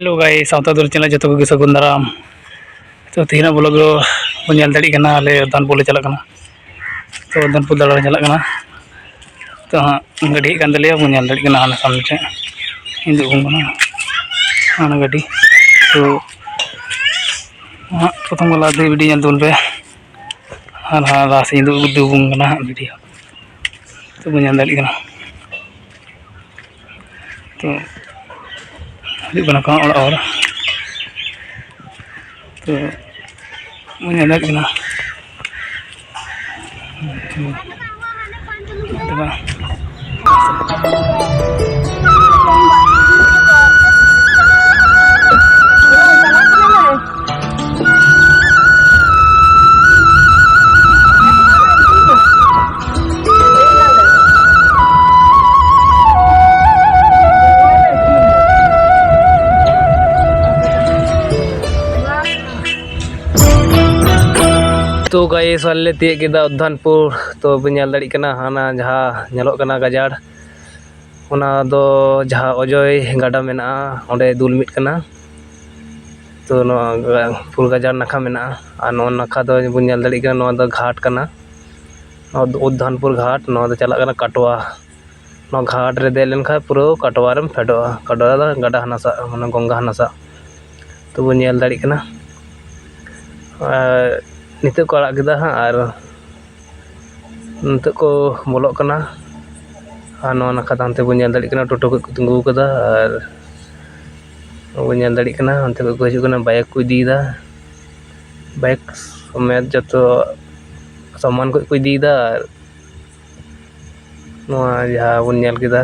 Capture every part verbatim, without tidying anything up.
Hello guys, ᱥᱟᱶᱛᱟ ᱫᱩᱞ channel ᱡᱚᱛᱚ ᱠᱚᱜᱮ ᱥᱟᱹᱜᱩᱱ ᱫᱟᱨᱟᱢ᱾ ᱛᱚ, ᱛᱮᱦᱮᱧᱟᱜ vlog ᱫᱚ ᱵᱚᱱ ᱧᱮᱞ ᱫᱟᱲᱮᱭᱟᱜ ᱠᱟᱱᱟ, ᱟᱞᱮ ᱫᱷᱟᱱᱯᱩᱨ ᱞᱮ ᱪᱟᱞᱟᱜ ᱠᱟᱱᱟ᱾ ᱛᱚ, ᱫᱷᱟᱱᱯᱩᱨ ᱫᱟᱬᱟ ᱞᱮ ᱪᱟᱞᱟᱜ ᱠᱟᱱᱟ᱾ ᱛᱚ, ᱦᱟᱸᱜ ᱜᱟᱹᱰᱤ ᱦᱮᱡ ᱠᱟᱱ ᱛᱟᱞᱮᱭᱟ, ᱵᱚᱱ ᱧᱮᱞ ᱫᱟᱲᱮᱭᱟᱜ ᱠᱟᱱᱟ ᱦᱟᱱᱟ ᱥᱟᱢᱱᱮ ᱴᱷᱮᱡ᱾ ᱤᱧ ᱫᱩ ᱟᱵᱚᱱ ᱠᱟᱱᱟ ᱦᱟᱱᱟ ᱜᱟᱹᱰᱤ᱾ ᱛᱚ, ᱦᱟᱸᱜ ᱯᱨᱚᱛᱷᱚᱢ ᱵᱟᱞᱟ ᱫᱚ video ᱧᱮᱞ ᱛᱟᱵᱚᱱ ᱯᱮ᱾ ᱟᱨ ᱦᱟᱱᱟ ᱞᱟᱦᱟ ᱥᱮᱫ ᱤᱧ ᱫᱩ ᱟᱵᱚᱱ ᱠᱟᱱᱟ ᱦᱟᱸᱜ video᱾ ᱛᱚ, ᱵᱚᱱ ᱧᱮᱞ ᱫᱟᱲᱮᱭᱟᱜ ᱠᱟᱱᱟ᱾ ᱛᱚ, ᱦᱤᱡᱩᱜ ᱠᱟᱱᱟ ᱠᱚ ᱚᱲᱟᱜ ᱦᱚᱲ᱾ ᱛᱚ, ᱵᱟᱹᱧ ᱧᱮᱞ ᱫᱟᱲᱮᱭᱟᱜ ᱠᱟᱱᱟ᱾ ᱛᱚ, ᱛᱚ guys, ᱟᱞᱮ ᱞᱮ ᱛᱤᱭᱳᱜ ᱠᱮᱫᱟ ᱩᱫᱷᱟᱱᱯᱩᱨ᱾ ᱛᱚ ᱵᱤᱱ ᱧᱮᱞ ᱫᱟᱲᱮᱭᱟᱜ ᱠᱟᱱᱟ, ᱦᱟᱱᱟ ᱡᱟᱦᱟᱸ ᱧᱮᱞᱚᱜ ᱠᱟᱱᱟ ᱜᱟᱡᱟᱲ, ᱚᱱᱟ ᱫᱚ ᱡᱟᱦᱟᱸ ᱚᱡᱚᱭ ᱜᱟᱰᱟ ᱢᱮᱱᱟᱜᱼᱟ, ᱚᱸᱰᱮ ᱫᱩᱞ ᱢᱤᱫ ᱠᱟᱱᱟ᱾ ᱛᱚ ᱱᱚᱣᱟ ᱜᱟ-, ᱯᱩᱨ ᱜᱟᱡᱟᱲ ᱱᱟᱠᱷᱟ ᱢᱮᱱᱟᱜᱼᱟ᱾ ᱟᱨ ᱱᱚᱣᱟ ᱱᱟᱠᱷᱟ ᱫᱚ ᱵᱚᱱ ᱧᱮᱞ ᱫᱟᱲᱮᱭᱟᱜ ᱠᱟᱱᱟ, ᱱᱚᱣᱟ ᱫᱚ ᱜᱷᱟᱴ ᱠᱟᱱᱟ, ᱱᱚᱣᱟ ᱫᱚ ᱩᱫᱷᱟᱱᱯᱩᱨ ᱜᱷᱟᱴ, ᱱᱚᱣᱟ ᱫᱚ ᱪᱟᱞᱟᱜ ᱠᱟᱱᱟ ᱠᱟᱴᱳᱣᱟ᱾ ᱱᱚᱣᱟ ᱜᱷᱟᱴ ᱨᱮ ᱫᱮᱡ ᱞᱮᱱᱠᱷᱟᱱ ᱯᱩᱨᱟᱹ ᱠᱟᱴᱳᱣᱟ ᱨᱮᱢ ᱯᱷᱮᱰᱚᱜᱼᱟ᱾ ᱠᱟᱴᱳᱣᱟ ᱫᱚ ᱜᱟᱰᱟ ᱦᱟᱱᱟ ᱥᱟᱜ, ᱢᱟᱱᱮ ᱜᱚᱝᱜᱟ ᱦᱟᱱᱟ ᱥᱟᱜ᱾ ᱛᱚ ᱵᱚᱱ ᱧᱮᱞ ᱫᱟᱲᱮᱭᱟᱜ ᱠᱟᱱᱟ᱾ ᱟᱨ ᱱᱤᱛᱚᱜ ᱠᱚ ᱟᱲᱟᱜ ᱠᱮᱫᱟ ᱦᱟᱸᱜ, ᱟᱨ ᱱᱤᱛᱚᱜ ᱠᱚ ᱵᱚᱞᱚᱜ ᱠᱟᱱᱟ᱾ ᱟᱨ ᱱᱚᱣᱟ ᱱᱟᱠᱷᱟ ᱫᱚ ᱦᱟᱱᱛᱮ ᱵᱚᱱ ᱧᱮᱞ ᱫᱟᱲᱮᱭᱟᱜ ᱠᱟᱱᱟ, ᱴᱳᱴᱳ ᱠᱚ ᱛᱤᱸᱜᱩ ᱟᱠᱟᱫᱟ᱾ ᱟᱨ ᱵᱚᱱ ᱧᱮᱞ ᱫᱟᱲᱮᱭᱟᱜ ᱠᱟᱱᱟ ᱦᱟᱱᱛᱮ ᱠᱷᱚᱱ ᱠᱚ ᱦᱤᱡᱩᱜ ᱠᱟᱱᱟ, ᱵᱟᱭᱤᱠ ᱠᱚ ᱤᱫᱤᱭᱮᱫᱟ, ᱵᱟᱭᱤᱠ ᱥᱚᱢᱮᱛ ᱡᱚᱛᱚ ᱥᱟᱢᱟᱱ ᱠᱚ ᱠᱚ ᱤᱫᱤᱭᱮᱫᱟ᱾ ᱟᱨ ᱱᱚᱣᱟ ᱡᱟᱦᱟᱸ ᱵᱚᱱ ᱧᱮᱞ ᱠᱮᱫᱟ,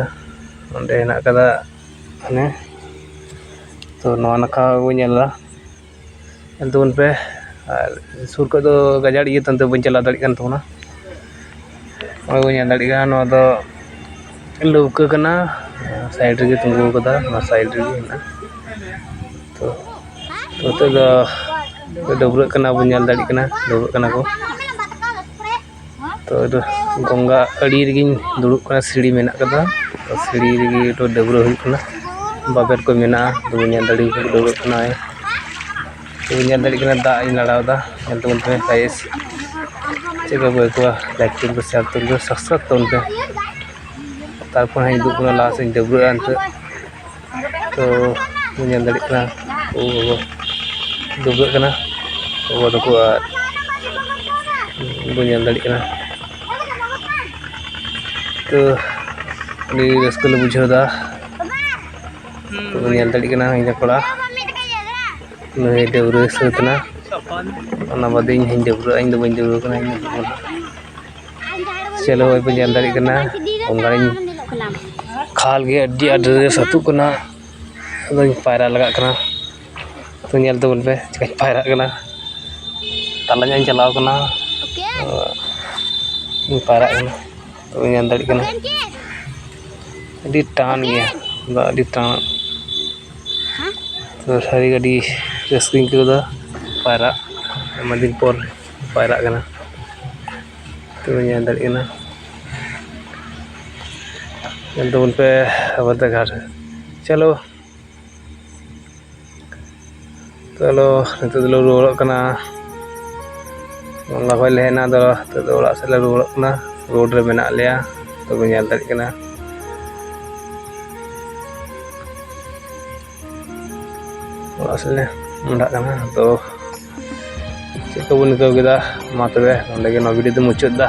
ᱚᱸᱰᱮ ᱦᱮᱱᱟᱜ ᱠᱟᱫᱟ, ᱦᱟᱱᱮ, ᱛᱚ ᱱᱚᱣᱟ ᱱᱟᱠᱷᱟ ᱵᱚᱱ ᱧᱮᱞ ᱮᱫᱟ, ᱧᱮᱞ ᱛᱟᱵᱚᱱ ᱯᱮ᱾ ᱟᱨ ᱥᱩᱨ ᱠᱷᱚᱡ ᱫᱚ ᱜᱟᱡᱟᱲ ᱤᱭᱟᱹ ᱛᱮ ᱚᱱᱛᱮ ᱵᱟᱹᱧ ᱪᱟᱞᱟᱣ ᱫᱟᱲᱮᱭᱟᱜ ᱠᱟᱱ ᱛᱟᱵᱚᱱᱟ᱾ ᱱᱚᱜᱼᱚᱭ ᱵᱚᱱ ᱧᱮᱞ ᱫᱟᱲᱮᱭᱟᱜ ᱠᱟᱱᱟ, ᱱᱚᱣᱟ ᱫᱚ ᱞᱟᱹᱣᱠᱟᱹ ᱠᱟᱱᱟ, ᱥᱟᱭᱤᱰ ᱨᱮᱜᱮ ᱛᱤᱸᱜᱩ ᱠᱟᱫᱟ, ᱚᱱᱟ ᱥᱟᱭᱤᱰ ᱨᱮᱜᱮ ᱦᱮᱱᱟᱜᱼᱟ᱾ ᱛᱚ, ᱛᱚ ᱱᱤᱛᱚᱜ ᱫᱚ ᱰᱟᱹᱵᱽᱨᱟᱹᱜ ᱠᱟᱱᱟ, ᱵᱚᱱ ᱧᱮᱞ ᱫᱟᱲᱮᱭᱟᱜ ᱠᱟᱱᱟ, ᱰᱟᱹᱵᱽᱨᱟᱹᱜ ᱠᱟᱱᱟ ᱠᱚ᱾ ᱛᱚ, ᱜᱚᱝᱜᱟ ᱟᱲᱮ ᱨᱮᱜᱮᱧ ᱫᱩᱲᱩᱵ ᱠᱟᱱᱟ, ᱥᱤᱲᱤ ᱢᱮᱱᱟᱜ ᱠᱟᱫᱟ, ᱛᱚ, ᱥᱤᱲᱤ ᱨᱮᱜᱮ ᱰᱟᱹᱵᱽᱨᱟᱹ ᱦᱩᱭᱩᱜ ᱠᱟᱱᱟ᱾ ᱵᱟᱵᱮᱨ ᱠᱚ ᱢᱮᱱᱟᱜᱼᱟ᱾ ᱛᱚᱵᱮ ᱧᱮᱞ ᱫᱟᱲᱮ ᱠᱚ ᱰᱟᱹᱵᱽᱨᱟᱹᱜ ᱠᱟᱱᱟ᱾ ᱛᱚᱵᱮ ᱧᱮᱞ ᱫᱟᱲᱮᱭᱟᱜ ᱠᱟᱱᱟ ᱫᱟᱜ ᱤᱧ ᱞᱟᱲᱟᱣ ᱮᱫᱟ᱾ ᱧᱮᱞ ᱛᱟᱵᱚᱱ ᱯᱮ guys, ᱪᱮᱫ ᱞᱮᱠᱟ ᱵᱚ ᱟᱹᱭᱠᱟᱹᱣᱟ? Like ᱛᱩᱞ ᱯᱮ, share ᱛᱩᱞ ᱯᱮ, subscribe ᱛᱟᱵᱚᱱ ᱯᱮ᱾ ᱛᱟᱨᱯᱚᱨ ᱦᱟᱸᱜ ᱤᱧ ᱩᱫᱩᱜ ᱵᱚᱱᱟ ᱞᱟᱦᱟ ᱥᱮᱫ ᱤᱧ ᱰᱟᱹᱵᱽᱨᱟᱹᱜᱼᱟ ᱮᱱᱛᱮ᱾ ᱛᱚ ᱧᱮᱞ ᱫᱟᱲᱮᱭᱟᱜ ᱠᱟᱱᱟ ᱩᱱᱠᱩ ᱰᱟᱹᱵᱽᱨᱟᱹᱜ ᱠᱟᱱᱟ᱾ ᱜᱚᱜᱚ ᱛᱟᱠᱚ ᱟᱨ ᱵᱚᱱ ᱧᱮᱞ ᱫᱟᱲᱮᱭᱟᱜ ᱠᱟᱱᱟ᱾ ᱛᱚ ᱟᱹᱰᱤ ᱨᱟᱹᱥᱠᱟᱹ ᱞᱮ ᱵᱩᱡᱷᱟᱹᱣ ᱮᱫᱟ᱾ ᱛᱚ ᱵᱚᱱ ᱧᱮᱞ ᱫᱟᱲᱮᱭᱟᱜ ᱠᱟᱱᱟ ᱤᱧ ᱠᱚᱲᱟ ᱱᱩᱭ ᱰᱟᱹᱵᱽᱨᱟᱹ ᱥᱟᱹᱛ ᱮᱱᱟ᱾ ᱚᱱᱟ ᱵᱟᱫᱮ ᱤᱧ ᱦᱚᱸᱧ ᱰᱟᱹᱵᱽᱨᱟᱹᱜᱼᱟ, ᱤᱧ ᱫᱚ ᱵᱟᱹᱧ ᱰᱟᱹᱵᱽᱨᱟᱹ ᱠᱟᱱᱟ, ᱤᱧ ᱫᱚ ᱰᱟᱹᱵᱽᱨᱟᱹ ᱠᱟᱱᱟ᱾ ᱪᱚᱞᱚ ᱦᱚᱸᱜᱼᱚᱭ ᱯᱮ ᱧᱮᱞ ᱫᱟᱲᱮᱭᱟᱜ ᱠᱟᱱᱟ ᱚᱱᱠᱟᱧ ᱠᱷᱟᱞ ᱜᱮ ᱟᱹᱰᱤ ᱟᱸᱴ ᱰᱟᱹᱵᱽᱨᱟᱹ ᱥᱟᱹᱛᱩᱜ ᱠᱟᱱᱟ᱾ ᱟᱫᱚᱧ ᱯᱟᱭᱨᱟ ᱞᱟᱜᱟᱜ ᱠᱟᱱᱟ᱾ ᱛᱚ ᱧᱮᱞ ᱛᱟᱵᱚᱱ ᱯᱮ ᱪᱮᱠᱟᱧ ᱯᱟᱭᱨᱟᱜ ᱠᱟᱱᱟ᱾ ᱛᱟᱞᱟ ᱧᱚᱜ ᱤᱧ ᱪᱟᱞᱟᱣ ᱠᱟᱱᱟ᱾ ᱤᱧ ᱯᱟᱭᱨᱟᱜ ᱠᱟᱱᱟ᱾ ᱛᱚ ᱧᱮᱞ ᱫᱟᱲᱮᱭᱟᱜ ᱠᱟᱱᱟ ᱟᱹᱰᱤ ᱴᱟᱱ ᱜᱮᱭᱟ, ᱫᱟᱜ ᱟᱹᱰᱤ ᱴᱟᱱ᱾ ᱛᱚ ᱥᱟᱹᱨᱤ ᱜᱮ ᱟᱹᱰᱤ ᱨᱟᱹᱥᱠᱟᱹᱧ ᱟᱹᱭᱠᱟᱹᱣ ᱮᱫᱟ ᱯᱟᱭᱨᱟᱜ, ᱟᱭᱢᱟ ᱫᱤᱱ ᱯᱚᱨ ᱯᱟᱭᱨᱟᱜ ᱠᱟᱱᱟ᱾ ᱛᱚ ᱧᱮᱞ ᱫᱟᱲᱮᱭᱟᱜ ᱠᱟᱱᱟ᱾ ᱧᱮᱞ ᱛᱟᱵᱚᱱ ᱯᱮ ᱟᱵᱟᱫᱟ ᱜᱷᱟᱴ᱾ ᱪᱚᱞᱚ, ᱪᱚᱞᱚ, ᱱᱤᱛᱚᱜ ᱫᱚᱞᱮ ᱨᱩᱣᱟᱹᱲᱚᱜ ᱠᱟᱱᱟ᱾ ᱵᱚᱸᱜᱟ ᱠᱷᱚᱡ ᱞᱮ ᱦᱮᱡ ᱮᱱᱟ, ᱟᱫᱚ ᱱᱤᱛᱚᱜ ᱫᱚ ᱚᱲᱟᱜ ᱥᱮᱫ ᱞᱮ ᱨᱩᱣᱟᱹᱲᱚᱜ ᱠᱟᱱᱟ᱾ Road ᱨᱮ ᱢᱮᱱᱟᱜ ᱞᱮᱭᱟ, ᱛᱚᱵᱮ ᱧᱮᱞ ᱫᱟᱲᱮᱭᱟᱜ ᱠᱟᱱᱟ᱾ ᱚᱲᱟᱜ ᱥᱮᱫ ᱞᱮ ᱢᱚᱦᱰᱟᱜ ᱠᱟᱱᱟ᱾ ᱛᱚ ᱪᱮᱫ ᱠᱚᱵᱚᱱ ᱟᱹᱭᱠᱟᱹᱣ ᱠᱮᱫᱟ, ᱢᱟ ᱛᱚᱵᱮ ᱱᱚᱸᱰᱮ ᱜᱮ ᱱᱚᱣᱟ video ᱫᱚ ᱢᱩᱪᱟᱹᱫ ᱮᱫᱟ᱾